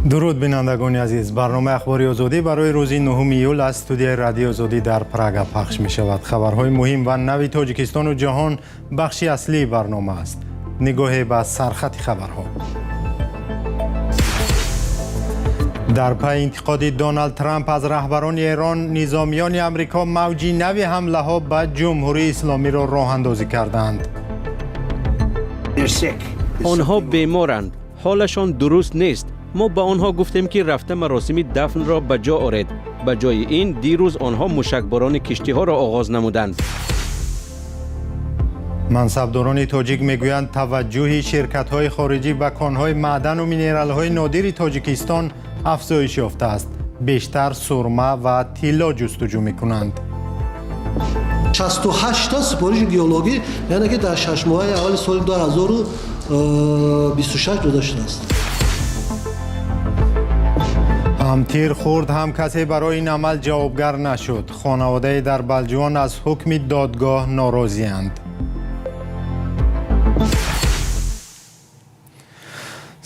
Дуруд, бинандагони азиз. Барномаи Ахбори Озодӣ барои рӯзи 9 июл аз студияи Радиои Озодӣ дар Прага пахш мешавад. Хабарҳои муҳим ва нави Тоҷикистону ҷаҳон бахши аслии барнома аст. Нигоҳе ба сархати хабарҳо. Дар пайи интиқоди Доналд Трамп аз раҳбарони Эрон, низомиёни Амрико мавҷи нави ҳамлаҳо ба Ҷумҳурии Исломиро роҳандозӣ карданд. Онҳо беморанд, ҳолашон дуруст нест. Мо ба онҳо гуфтем, ки рафта маросими дафнро ба ҷо оред. Ба ҷои ин дирӯз онҳо мушакборони киштиҳоро оғоз намуданд. Мансабдорони тоҷик мегӯянд, таваҷҷӯҳи ширкатҳои хориҷӣ ба конҳои маъдану минералҳои нодири Тоҷикистон афзоиш ёфтааст. Бештар сурма ва тилло ҷустуҷӯ мекунанд. 68-та супориши геологӣ, яъне ки дар 6 моҳаи аввали соли 2026 дода шудааст. Ҳам тир хӯрд, ҳам касе барои ин амал ҷавобгар нашуд. Хонаводае дар Балҷувон аз ҳукми додгоҳ норозианд.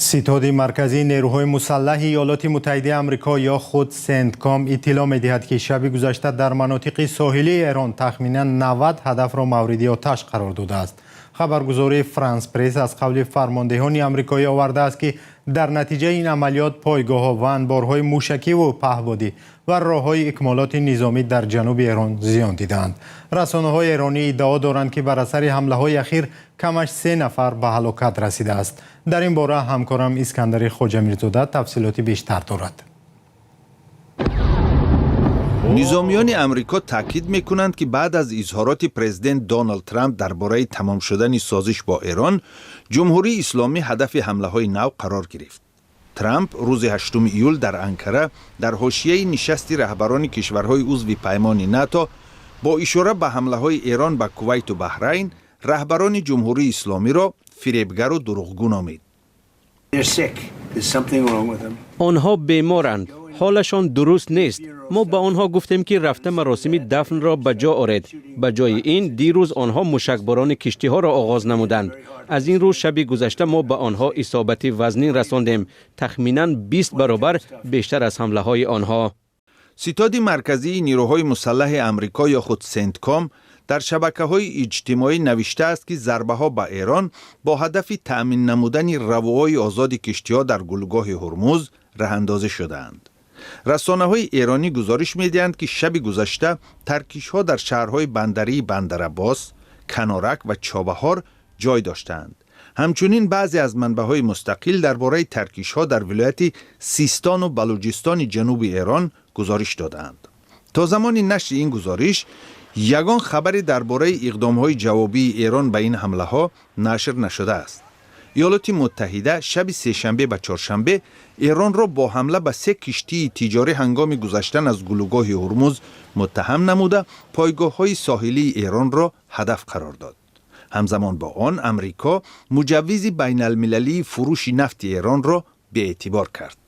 Ситоди марказии нерӯҳои мусаллаҳи Иёлоти Муттаҳидаи Амрико ё худ Сентком иттилоъ медиҳад, ки шаби гузашта дар манотиқи соҳилии Эрон тахминан 90 ҳадафро мавриди оташ қарор додааст. Хабаргузории Франс Пресс аз қавли фармондеҳони амрикоӣ овардааст, ки дар натиҷаи ин амалиёт пойгоҳҳо ва анборҳои мушакиву паҳбодӣ ва роҳҳои икмолоти низомӣ дар ҷануби Эрон зиён дидаанд. Расонаҳои эронӣ иддао доранд, ки бар асари ҳамлаҳои ахир камаш се нафар ба ҳалокат расидааст. Дар ин бора ҳамкорам Искандари Хоҷамирзода тафсилоти бештар дорад. Низомиёни Амрико таъкид мекунанд, ки баъд аз изҳороти президент Доналд Трамп дар бораи тамом шудани созиш бо Эрон, Ҷумҳурии Исломӣ ҳадафи ҳамлаҳои нав қарор гирифт. Трамп рӯзи 8 июл дар Анкара дар ҳошияи нишасти раҳбарони кишварҳои узви паймони НАТО бо ишора ба ҳамлаҳои Эрон ба Кувайту Баҳрайн раҳбарони Ҷумҳурии Исломиро фиребгару дурӯғгӯ номид. Онҳо беморанд, ҳолашон дуруст нест. Мо ба онҳо гуфтем, ки рафта маросими дафнро ба ҷо оред. Ба ҷои ин дирӯз онҳо мушакборони киштиҳоро оғоз намуданд. Аз ин рӯ шаби гузашта мо ба онҳо исобати вазнин расондем, тахминан 20 баробар бештар аз ҳамлаҳои онҳо. Ситоди марказии нирӯҳои мусаллаҳи Амрико ё худ Сентком дар шабакаҳои иҷтимоӣ навиштааст, ки зарбаҳо ба Эрон бо ҳадафи таъмин намудани равоҳои озоди киштиҳо дар гулӯгоҳи Ҳурмуз раҳандозӣ шудаанд. Расонаҳои эронӣ гузориш медиҳанд, ки шаби гузашта таркишҳо дар шаҳрҳои бандарии Бандарабос, Канорак ва Чобаҳор ҷой доштаанд. Ҳамчунин баъзе аз манбаъҳои мустақил дар бораи таркишҳо дар вилояти Систону Балуҷистони ҷануби Эрон гузориш додаанд. То замони нашри ин гузориш ягон хабаре дар бораи иқдомҳои ҷавобии Эрон ба ин ҳамлаҳо нашр нашудааст. Иёлоти Муттаҳида шаби сешанбе ба чоршанбе Эронро бо ҳамла ба се киштии тиҷорӣ ҳангоми гузаштан аз гулӯгоҳи Ҳурмуз муттаҳам намуда, пойгоҳҳои соҳилии Эронро ҳадаф қарор дод. Ҳамзамон бо он Амрико муҷаввизи байналмилалии фурӯши нафти Эронро беэътибор кард.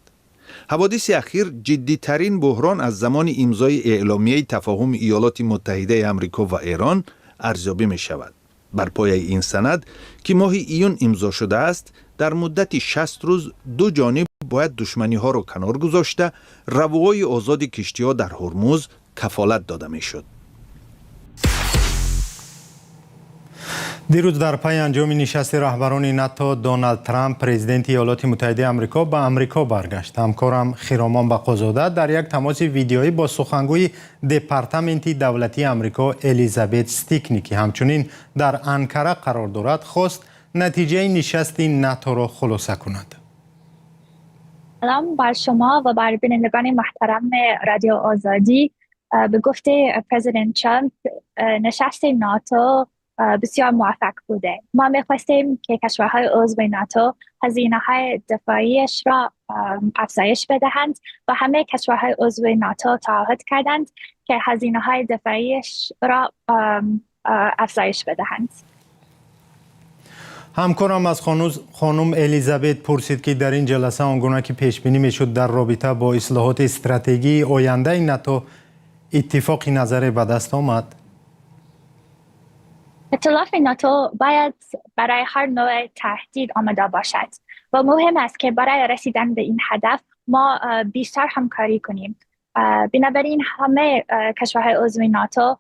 Ҳаводиси ахир ҷиддитарин буҳрон аз замони имзои эъломияи тафоҳуми Иёлоти Муттаҳидаи Амрико ва Эрон арзёбӣ мешавад. Бар пояи ин санад, ки моҳи июн имзо шудааст, дар муддати 60 рӯз ду ҷониб бояд душманиҳоро канор гузошта, равоҳои озоди киштиҳо дар Ҳурмуз кафолат дода мешуд. Дирӯз дар пайи анҷоми нишасти раҳбарони НАТО Доналд Трамп, президенти Иёлоти Муттаҳидаи Амрико, ба Амрико баргашт. Ҳамкорам Хиромон Бақозода дар як тамоси видеоӣ бо сухангӯи Департаменти давлатии Амрико Элизабет Стикни, ки ҳамчунин дар Анкара қарор дорад, хост натиҷаи нишасти НАТОро хулоса кунад. سلام بر شما و بر بینندگان محترم رادیو آزادی. به گفته پرزیدنت ترامپ، نشست ناتو بسیار موفق بوده. ما میخواستیم که کشورهای عضو ناتو هزینه های دفاعیش را افزایش بدهند و همه کشورهای عضو ناتو تعهد کردند که هزینه های دفاعیش را افزایش بدهند. Ҳамкорам аз хонум Элизабет пурсид, ки дар ин ҷаласа он гуна ки пешбинӣ мешуд, дар робита бо ислоҳоти стратегии ояндаи НАТО иттифоқи назаре ба даст омад. ائتلاف ناتو باید برای هر نوع تهدید آماده باشد و مهم است که برای رسیدن به این هدف ما بیشتر همکاری کنیم. بنابراین همه کشورهای عضو ناتو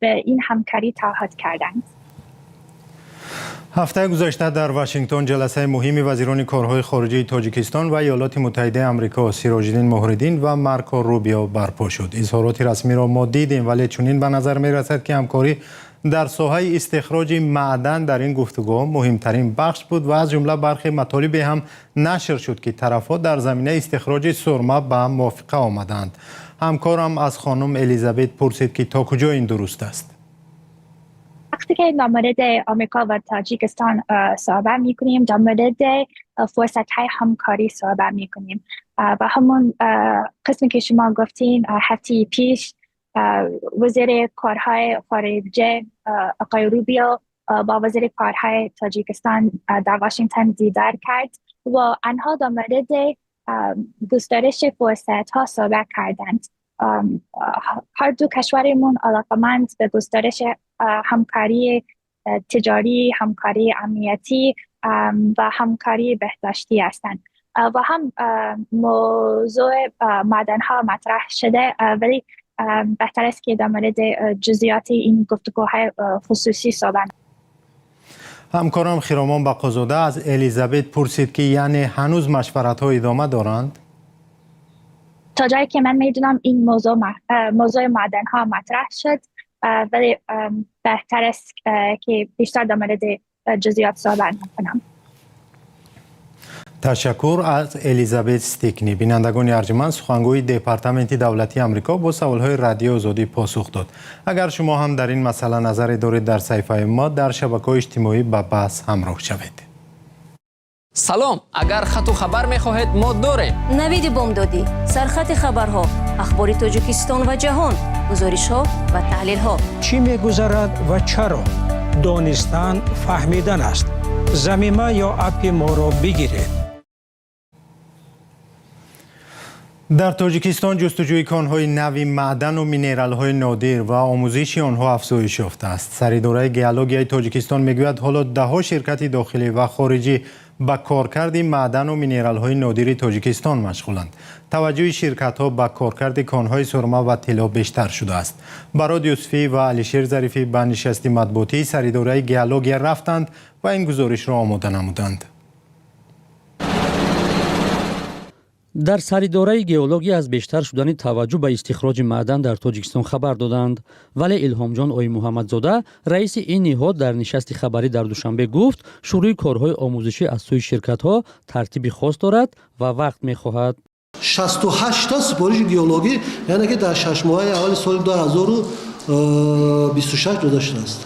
به این همکاری تعهد کردند. Ҳафтаи гузашта дар Вашингтон ҷаласаи муҳими вазирони корҳои хориҷии Тоҷикистон ва Иёлоти Муттаҳидаи Амрико, Сироҷиддин Муҳриддин ва Марко Рубио, барпо шуд. Изҳороти расмиро мо дидем, вале чунин ба назар мерасад, ки ҳамкорӣ дар соҳаи истихроҷи маъдан дар ин гуфтугӯ муҳимтарин бахш буд ва аз ҷумла бархе матолибе ҳам нашр шуд, ки тарафҳо дар заминаи истихроҷи сурма ба мувофиқа омаданд. Ҳамкорам аз хонум Элизабет пурсид, ки то куҷо ин дуруст аст. وقتی که در مورد آمریکا و تاجیکستان صحبت میکنیم، در مورد فرصت های همکاری صحبت میکنیم و همون قسمی که شما گفتین، هفته پیش وزیر کارهای خارجه آقای روبیو با وزیر کارهای تاجیکستان در واشنگتن دیدار کرد و آنها در مورد گسترش فرصت ها صحبت کردند. هر دو کشورمون علاقمند به گسترش همکاری تجاری، همکاری امنیتی و همکاری بهداشتی هستند و هم موضوع معدن ها مطرح شده، ولی بهتر است که در مورد جزئیات این گفتگوهای خصوصی صحبت Ҳамкорам Хиромон Бақозода аз Элизабет пурсид, ки яъне ҳанӯз машваратҳо идома доранд? تا جایی که من میدونم این موضوع، موضوع معدن ها مطرح شد، ولی بهتر است که بیشتر در مورد جزئیات صحبت نکنم. Ташаккур аз Элизабет Стикни. Бинандагони арҷманд, сухангӯи Департаменти давлатии Амрико бо саволҳои Радиои Озодӣ посух дод. Агар шумо ҳам дар ин масъала назаре доред, дар саҳифаи мо дар шабакаҳои иҷтимоӣ ба баҳс ҳамроҳ шавед. Салом, агар хату хабар мехоҳед, мо дорем. Навиди бомдодӣ, сархати хабарҳо, ахбори Тоҷикистон ва ҷаҳон, гузоришҳо ва таҳлилҳо. Чӣ мегузарад ва чаро? Донистан фаҳмидан аст. Замима ё аппи моро бигиред. Дар Тоҷикистон ҷустуҷӯи конҳои нави маъдану минералҳои нодир ва омӯзиши онҳо афзоиш ёфтааст. Саридораи геологияи Тоҷикистон мегӯяд, ҳоло даҳҳо ширкати дохилӣ ва хориҷӣ ба коркарди маъдану минералҳои нодири Тоҷикистон машғуланд. Таваҷҷӯҳи ширкатҳо ба коркарди конҳои сурма ва тилло бештар шудааст. Барод Юсуфӣ ва Алишер Зарифӣ ба нишасти матбуотии саридораи геология рафтанд ва ин гузоришро омода намуданд. Дар саридораи геология аз бештар шудани таваҷҷӯҳ ба истихроҷи маъдан дар Тоҷикистон хабар доданд, вале Илҳомҷон Оимуҳаммадзода, раиси ин ниҳод, дар нишасти хабарӣ дар Душанбе гуфт, шурӯи корҳои омӯзишӣ аз сӯи ширкатҳо тартиби хос дорад ва вақт мехоҳад. 68 та супориши геологӣ, яъне ки дар 6 моҳаи аввали соли 2026 дода шудааст.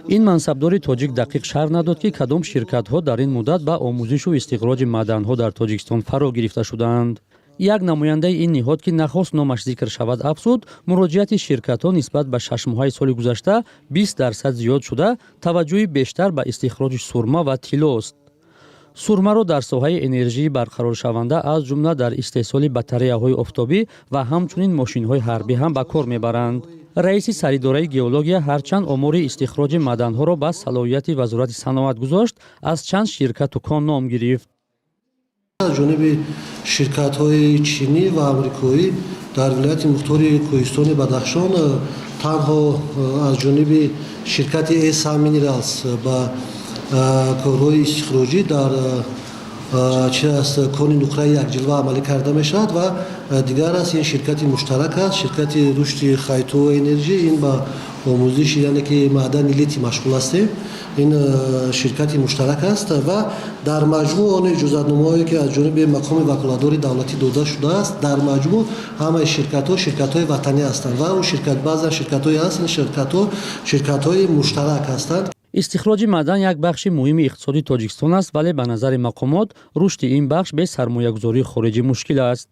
Ин мансабдори тоҷик дақиқ шарҳ надод, ки кадом ширкатҳо дар ин муддат ба омӯзишу истихроҷи маъданҳо дар Тоҷикистон фаро гирифта шудаанд. Як намояндаи ин ниҳод, ки нахост номаш зикр шавад, афзуд, муроҷиати ширкатҳо нисбат ба 6 моҳаи соли гузашта 20% зиёд шуда, таваҷҷӯҳи бештар ба истихроҷи сурма ва тиллост. Сурмаро дар соҳаи энержии барқароршаванда, аз ҷумла дар истеҳсоли батареяҳои офтобӣ ва ҳамчунин мошинҳои ҳарбӣ ҳам ба кор мебаранд. Раиси саридораи геология ҳарчанд омори истихроҷи маъданҳоро ба салоҳияти Вазорати саноат гузошт, аз чанд ширкату кон ном гирифт. Аз ҷониби ширкатҳои чинӣ ва амрикоӣ дар вилояти мухтори Кӯҳистони Бадахшон танҳо аз ҷониби ширкати Эса Минералс ба корҳои истихроҷӣ дар чи аст, кони нуқраи Якҷилва амалӣ карда мешавад ва дигар аст, ин ширкати муштарак аст, ширкати рушди Хайтоу Энерҷи. Ин ба омӯзиши, яъне ки маъдани литий машғул ҳастем. Ин ширкати муштарак аст ва дар маҷмӯъ он иҷозатномаҳое, ки аз ҷониби мақоми ваколатдори давлатӣ дода шудааст, дар маҷмӯъ ҳамаи ширкатҳо ширкатҳои ватанӣ ҳастанд ва он ширкат, баъзан ширкатҳое ҳаст, ин ширкатҳо ширкатҳои муштарак ҳастанд. Истихроҷи маъдан як бахши муҳими иқтисоди Тоҷикистон аст, вале ба назари мақомот рушди ин бахш бе сармоягузории хориҷӣ мушкил аст.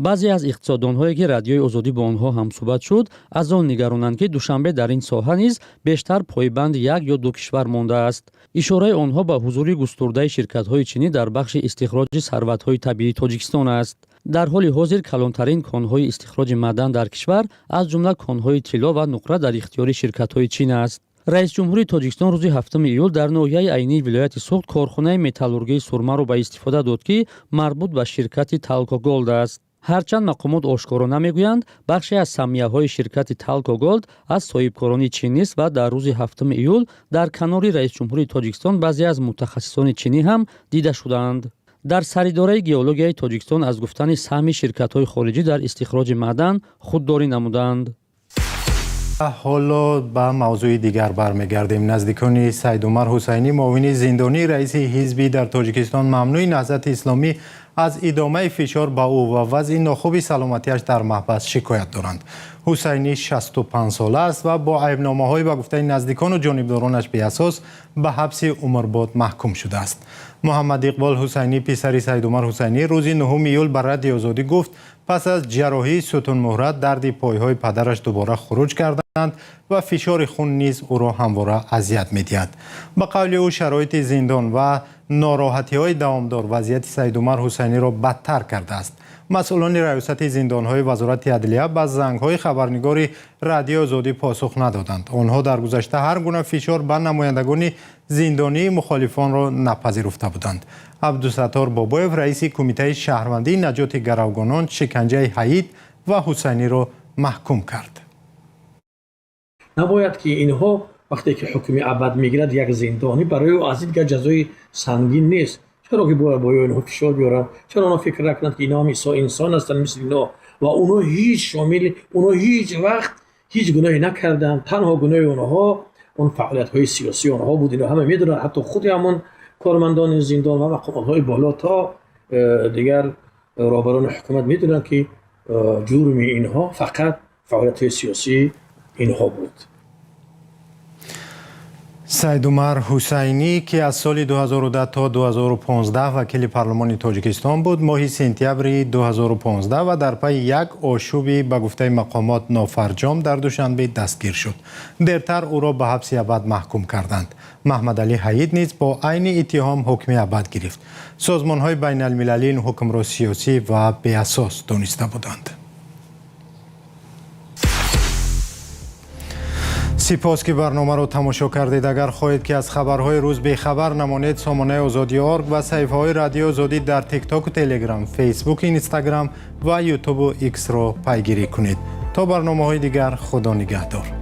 Баъзе аз иқтисоддонҳое, ки Радиои Озодӣ бо онҳо ҳамсӯҳбат шуд, аз он нигаронанд, ки Душанбе дар ин соҳа низ бештар пойбанди як ё ду кишвар мондааст. Ишораи онҳо ба ҳузури густурдаи ширкатҳои чинӣ дар бахши истихроҷи сарватҳои табиии Тоҷикистон аст. Дар ҳоли ҳозир калонтарин конҳои истихроҷи маъдан дар кишвар, аз ҷумла конҳои тилло ва нуқра, дар ихтиёри ширкатҳои чин аст. Раисҷумҳури Тоҷикистон рӯзи 7 июл дар ноҳияи Айнии вилояти Суғд корхонаи металлургии сурмаро ба истифода дод, ки марбут ба ширкати Талко Голд аст. Ҳарчанд мақомот ошкоро намегӯянд, бахше аз саҳмияҳои ширкати Талко Голд аз соҳибкорони чинист ва дар рӯзи 7 июл дар канори раисҷумҳури Тоҷикистон баъзе аз мутахассисони чинӣ ҳам дида шудаанд. Дар Саридораи геологияи Тоҷикистон аз гуфтани саҳми ширкатҳои хориҷӣ дар истихроҷи маъдан худдорӣ намуданд. Ҳоло ба мавзӯи дигар бармегардем. Наздикони Саидумар Ҳусайнӣ, муовини зиндонии раиси ҳизби дар Тоҷикистон мамнӯи Наҳзати Исломӣ, аз идомаи фишор ба ӯ ва вазъи нохуби саломатиаш дар маҳбас шикоят доранд. Ҳусайнӣ 65 сола аст ва бо айбномаҳое, ба гуфтаи наздикону ҷонибдоронаш беасос, ба ҳабси умрбод маҳкум шудааст. Муҳаммад Иқбол Ҳусайнӣ, писари Саидумар Ҳусайнӣ, рӯзи 9 июл ба Радиои Озодӣ гуфт, пас аз ҷарроҳии сутунмуҳра дарди пойҳои падараш дубора хуруҷ карданд ва фишори хун низ ӯро ҳамвора азият медиҳад. Ба қавли ӯ, шароити зиндон ва нороҳатиҳои давомдор вазъияти Саидумар Ҳусайниро бадтар кардааст. Масъулони раёсати зиндонҳои Вазорати адлия ба зангҳои хабарнигори Радиои Озодӣ посух надоданд. Онҳо дар гузашта ҳар гуна фишор ба намояндагони зиндонии мухолифонро напазируфта буданд. Абдусаттор Бобоев, раиси Кумитаи шаҳрвандии наҷоти гаравгонон, шиканҷаи Ҳаид ва Ҳусайниро маҳкум кард. Набояд ки инҳо, вақте ки ҳукми абад мегирад як зиндонӣ, барои ӯ аз ин дигар ҷазои сангин нест. Чаро ки бояд бо инҳо фишор биёранд? Чаро онҳо фикр накунанд, ки инҳо ҳам инсон ҳастанд мисли инҳо ва онҳо ҳеҷ шомил, онҳо ҳеҷ вақт ҳеҷ гуноҳе накарданд. Танҳо гуноҳи онҳо он фаъолиятҳои сиёсии онҳо буд. Инҳо ҳама медонанд, ҳатто худи ҳамон кормандони зиндон ва мақомотҳои боло то дигар роҳбарони ҳукумат медонанд, ки ҷурми инҳо фақат фаъолиятҳои сиёсии инҳо буд. Саидумар Ҳусайнӣ, ки аз соли 2010 то 2015 вакили парлумони Тоҷикистон буд, моҳи сентябри 2015 ва дар пайи як ошӯби, ба гуфтаи мақомот, нофарҷом дар Душанбе дастгир шуд. Дертар ӯро ба ҳабси абад маҳкум карданд. Маҳмадалӣ Ҳаид низ бо айни иттиҳом ҳукми абад гирифт. Созмонҳои байналмилалӣ ин ҳукмро сиёсӣ ва беасос дониста буданд. Сипос, ки барномаро тамошо кардед. Агар хоҳед, ки аз хабарҳои рӯз бехабар намонед, сомонаи Озодӣ орг ва саҳифаҳои Радиои Озодӣ дар Тиктоку Телеграм, Фейсбук, Инстаграм ва Ютубу Иксро пайгирӣ кунед. То барномаҳои дигар, Худо нигаҳдор.